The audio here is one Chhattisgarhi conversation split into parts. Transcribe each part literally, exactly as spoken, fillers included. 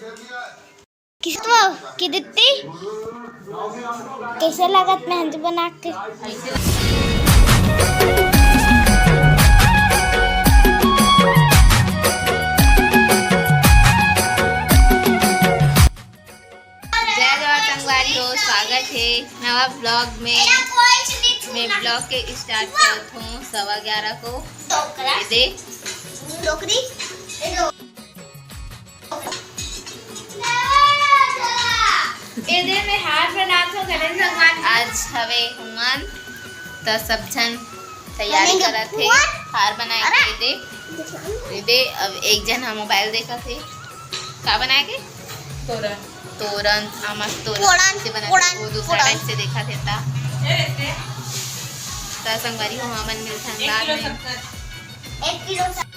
किसको की दित्ती? कइसे लगत मेहंदी बना के? जय जोहार संगवारी हो, स्वागत हे नवा vlog में। मैं vlog के start करत हूँ सवा ग्यारह को। ये दे। ए दे, मैं हार बनात हूँ गणेश भगवान के। आज हवे हुमन, त सब झन तैयारी करत हे हार बनाए के। ए दे, ए दे, अब एक झन ह mobile देखत हे। का बनाए के? तोरण। तोरण, आमा तोरण। तोरण, कइसे बनाथे? वो दूसरा type से देखत हे ता। त संगवारी हो, हमन मिलथन बाद में। एक किलो शक्कर।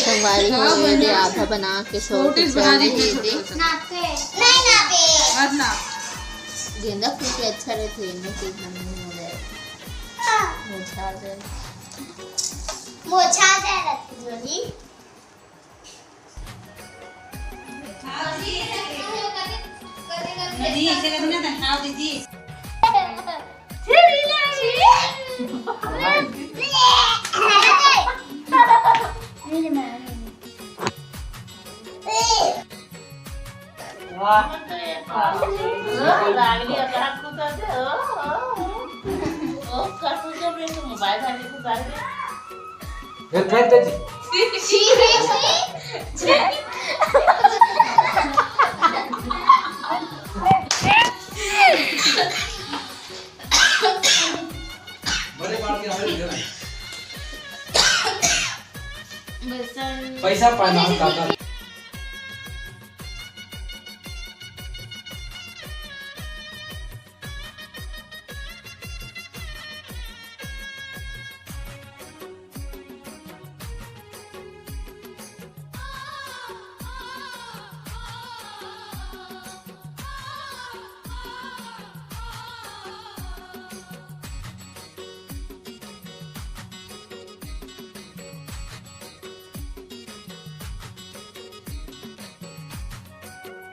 संगवारी हो, ये दे आधा बना के छोड़ के छोड़ दे। गेंदा फूल के अच्छा रहथे, एमे के घर में हो जाए। मुरझा जाए। मुरझा जाए रहथे जोनी। दीदी, ऐसे करना था, खाओ दीदी। वाह। रागनी अपना हाथ को कर दे। ओ, ओ, ओ, कर तू जब ये तो मोबाइल धर के तू कर दे। फिर फेंक दे जी। बड़े बाल के हमारे घर में। पैसा पाना काका।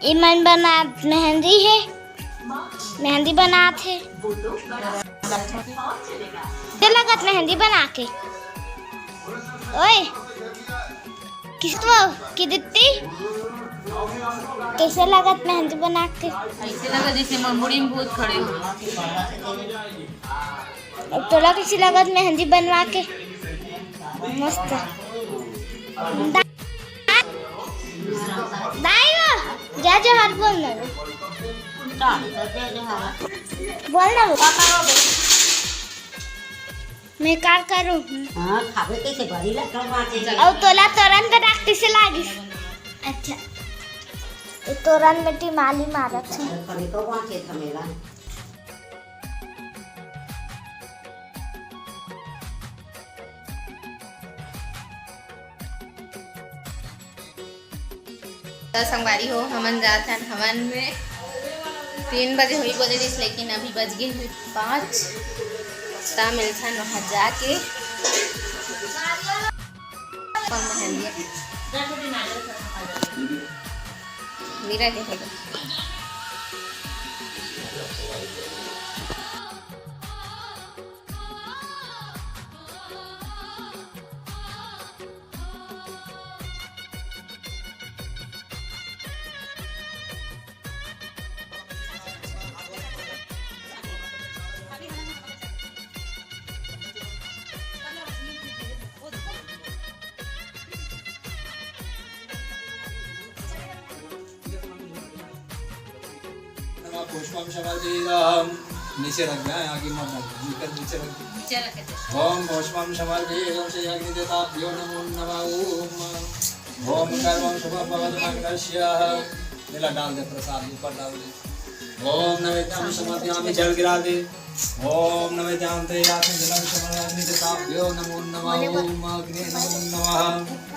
इमन बनात मेहंदी हे, मेहंदी बनात हे। ते लगत मेहंदी बना के। ओए, किसको की दित्ती? कइसे लगत मेहंदी बना के? ऐसे लगा जैसे मोर मुड़ी में भूत खड़े हो। अब तोला कइसे लगत मेहंदी बनवा के? मस्त। दा-, दाई वो, जय जोहार बोल ना। बोल ना वो। मैं का करूँ? हाँ, खाबे कइसे बड़ी लटकन बाँचे। अउ तोला तोरन के डाक कइसे लागिस? अच्छा। ये तोरन में टिमाली मारत हे। कनिको बाँचे थमेला। त संगवारी हो, हमन जात हन हवन में। तीन बजे होही बोले रिस, लेकिन अभी बज गे हे पाँच। त मिलथन वहाँ जाके। कौन बहन दिया? मीरा के है। पुष्पम समर्पित। नीचे रख दे, आगे मत डाल, नीचे, नीचे रख दे। नीचे रख दे। ओम पुष्पम समर्पित, ओम श्री अग्नि देवताभ्यो नमो नमः। ओम, ओम कर्म शुभ भवतु मंगलस्य। नीला डाल दे, प्रसाद ऊपर डाल दे। ओम नैवेद्यम समर्पयामि, जल गिरा दे। ओम नैवेद्यम ते याति जलम समर्पयामि, अग्नि देवताभ्यो नमो नमः। ओम अग्नि नमो नमः।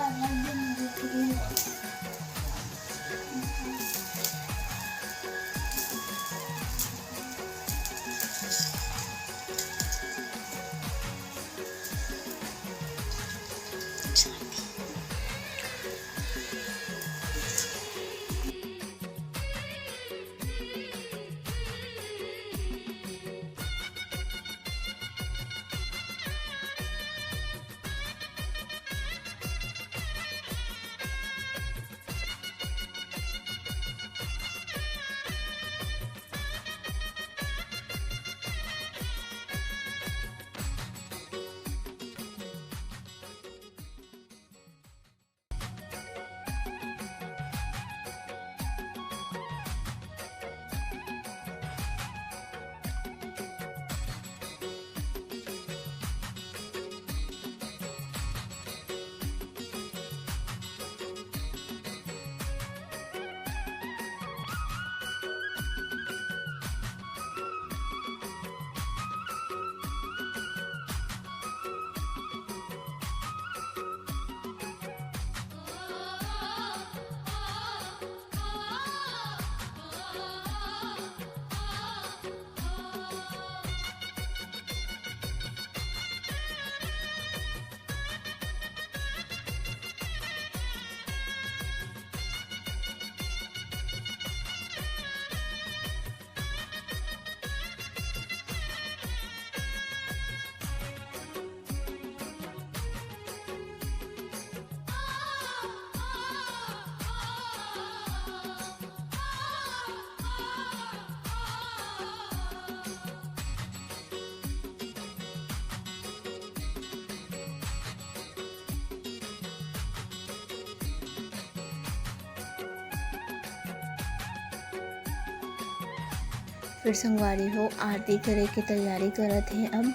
फिर संगवारी हो, आरती करे के तैयारी करत हे। अब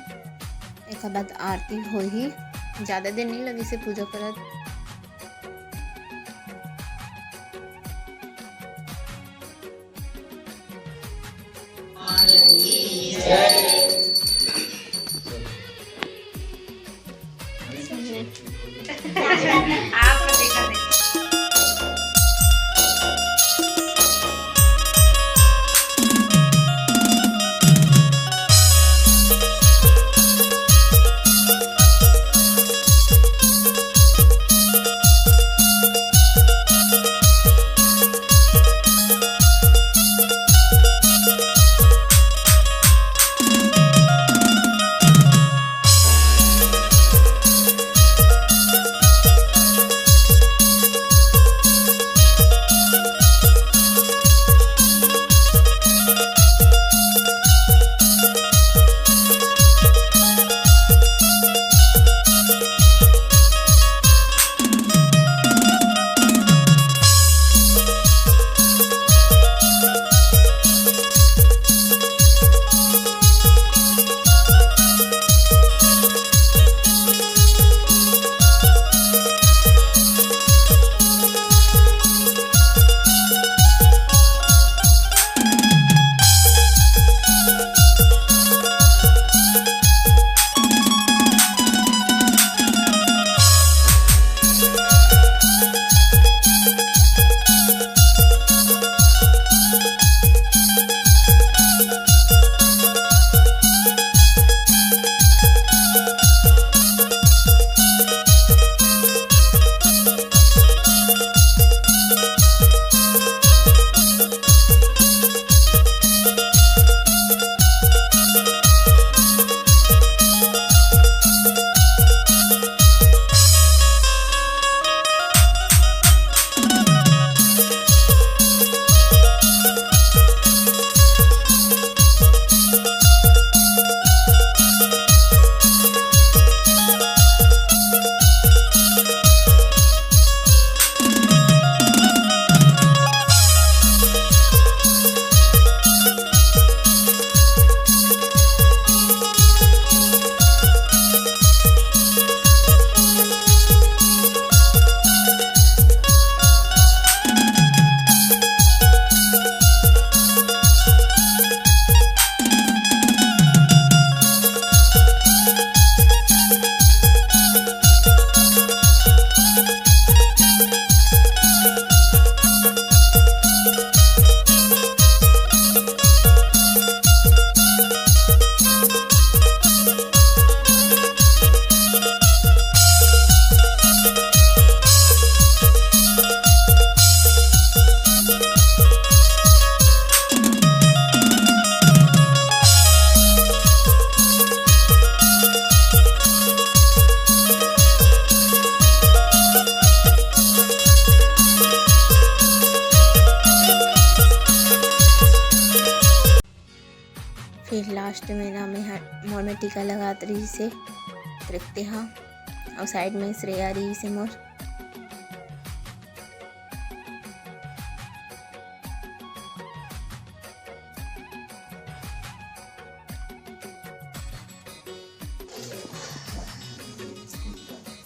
एकर बाद आरती होही। ज्यादा देर नइ लगिस हे पूजा करत। फिर लास्ट में ना मैं ह-, मोर में टीका लगात रहिस हे तृप्ति हा, अउ साइड में श्रेया रहिस हे मोर।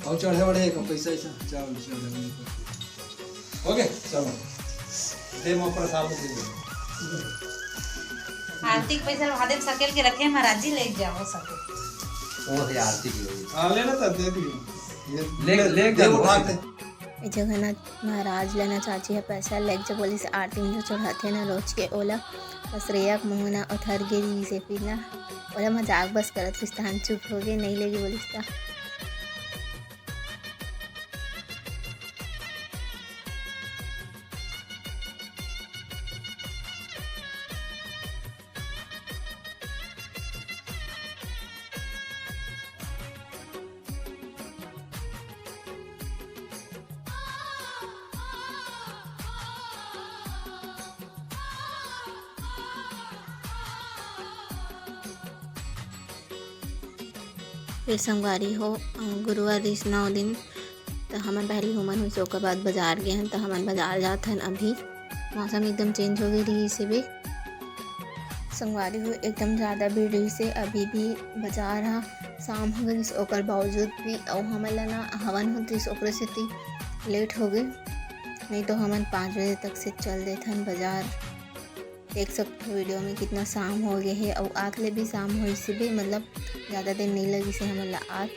अउ चढ़े वढ़े एक पैसा ऐसा, चल, चल, चल। OK, चलो। दे, मोर प्रसाद दे दे। आरती के पैसा महादेव सकेल के रखे, महाराज जी लेके जाओ सकेल। वो है आरती की। हाँ, लेना था, दे दियो। ये ले, ले, ले, ले, उठा ले। के। ए जगन्नाथ महाराज ल ना चाची ह पैसा लेग जा बोलिस, आरती में जो चढ़ाथे ना रोज के ओला, बस श्रेया के मुंह ना उथर गे रिहिस हे, फिर ना ओला मजाक बस करत रहिस, तहन चुप हो गे, नहीं लेगी बोलिस त। फिर संगवारी हो, अ, गुरुवार रिहिस नौ दिन, त हमन पहली होमन होइस, ओकर बाद बाजार गे हन, त हमन बाजार जात हन अभी। मौसम एकदम change हो गे रिहिस हे बे। संगवारी हो, एकदम ज़्यादा भीड़ रिहिस हे, अभी भी बाजार ह शाम हो गे रिहिस, ओकर बावजूद भी, अउ हमन ला ना हवन होत रिहिस, ओकरे सेती late हो गे, नहीं तो हमन पाँच बजे तक से चल देथन बाजार। देख सकथो video में कितना शाम हो गे हे, अउ आत ले भी शाम होइस हे बे, मतलब ज़्यादा देर नहीं लगिस हे हमन ला आत।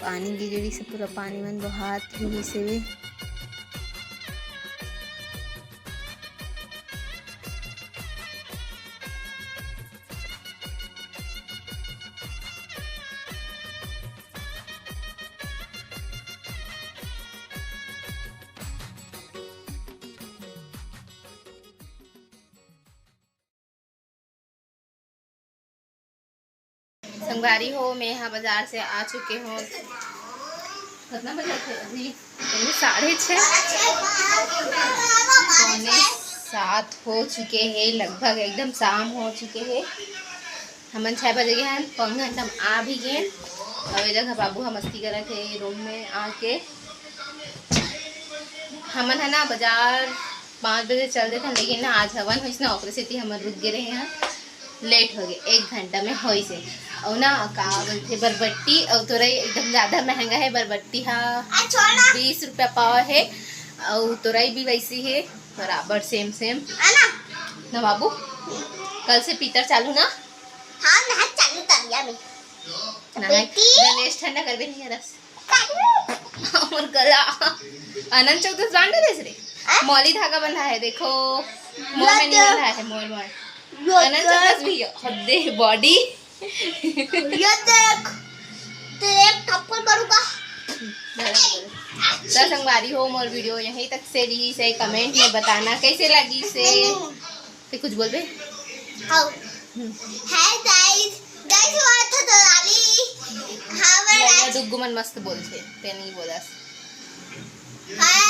पानी गिर गिरी से पूरा पानी मन बहात रिहिस हे बे। संगवारी हो, मैं हा बाजार से आ चुके हूँ। कितना बजे थे अभी? अभी साढ़े छः, पौने सात हो चुके हैं, लगभग एकदम शाम हो चुके हैं। हमन छः बजे गए हैं, पौन घंटा में आ भी गए। और ये जगह बाबू हम मस्ती करत हे रूम में आके। हमन है ना बाजार पाँच बजे चल देथन, लेकिन ना आज हवन होइस ना, ओकरे सेती हमन रुक गे रहे हैं, late हो गए, एक घंटा में होइस हे। अउ ना का बोलथे, बरबट्टी अउ तोरई एकदम ज़्यादा महंगा है। बरबट्टी हा बीस रुपया पाव है, अउ तोरई भी वैसी है बराबर, same same। ना बाबू, कल से पीतर चालू ना? हाँ, नहा चालू तरिया में। नहा, बेटी। गणेश ठंडा कर दे नहीं रस। मोर गला। अनंत चौदस बांध दे रे। हाँ? मौली धागा बंधा है, देखो। मोर में नहीं बंधा है, मोर में। अनंत चौदस भी हो। हद दे, body। ये देख। तेरे एक थप्पड़ मारूंगा। तो संगवारी हो, मोर video यहीं तक से रहिस हे। Comment में बताना कैसे लगिस हे। ते कुछ बोलबे? हाँ। हम्म। Hi guys, guys, वो तो दलाली। हाँ, मैं लइका आज डुग्गू मन मस्त बोलथे, ते नहीं बोलस। Hi,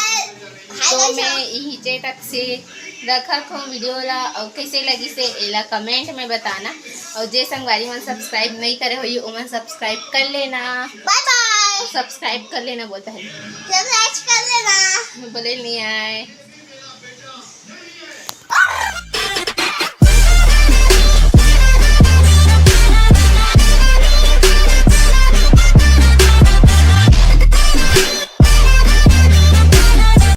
hi तो guys, मैं हाँ। इही जे तक से रखत हूँ video ला, अउ कैसे लगिस हे एला comment में बताना, अउ जे संगवारी मन subscribe नहीं करे होई ओमन subscribe कर लेना। Bye bye। Subscribe कर लेना बोलता है। Subscribe कर लेना। बोले नहीं आए।